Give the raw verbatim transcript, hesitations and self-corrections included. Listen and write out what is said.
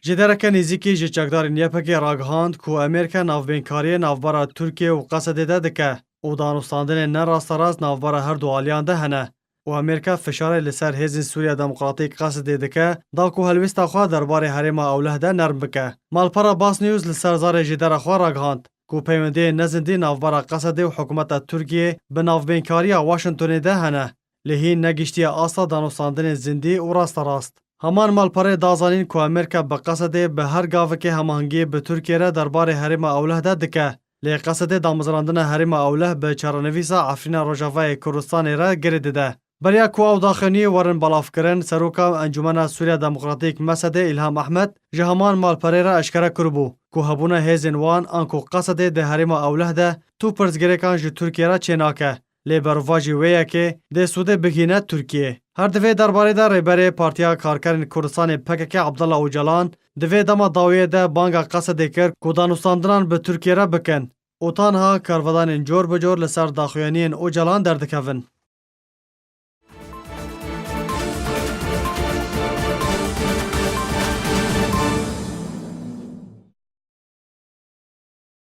Cîdereke nêzîkî ji çekdarên Y P G ragihand ku Amerîka navbênkariyê navbera Tirkiye û Qesedê de dike û danûstandinên ne rasterast navbera her du aliyan de hene û Amerîka fişarê li ser hêzên Sûriya Demokratîk Qesedê dike da ku helwêsta xwe derbarê herêma Ewleh de nerm bike. Malpera Basnews li ser zarê jêdera xwe ragihand ku peywendiyên ne zindî navbera Qesedê û hikûmeta Tirkiyê bi navbênkariya Washingtonê de hene, lê hîn negihîştiye asta danûstandinên zindî û rasterast. Heman malperê da zanîn ku Amerîka bi Qesedê bi her gavekê hemahengiyê bi Tirkiyê re derbarê herêma Ewleh de dike, lê Qesedê damezrandina herêma Ewleh bi çarenivîsa Efrîna Rojavayê Kurdistanê re girê dide. Beriya ku ew daxuyaniyê werin belavkirin, Seroka Encûmena Sûriya Demokratîk, Mesedê, Îlham Ehmed, ji heman malperê re eşkere kiribû ku hebûna hêzên wan anku Qesedê di herêma Ewleh de tu pirsgirêkan ji Tirkiye re çênake, lê berovajî wê yekê dê sûdê bigihîne Tirkiyê. Her di vê derbarê de Rêberê Partiya Karkerên Kurdistanê P K K Abdullah Ocalan di vê dema dawiyê de banga Qesedê kir ku danûstandinan bi Tirkiye re bikin û tanha karvedanên cor bi cor li ser daxuyaniyên Ocalan derdikevin.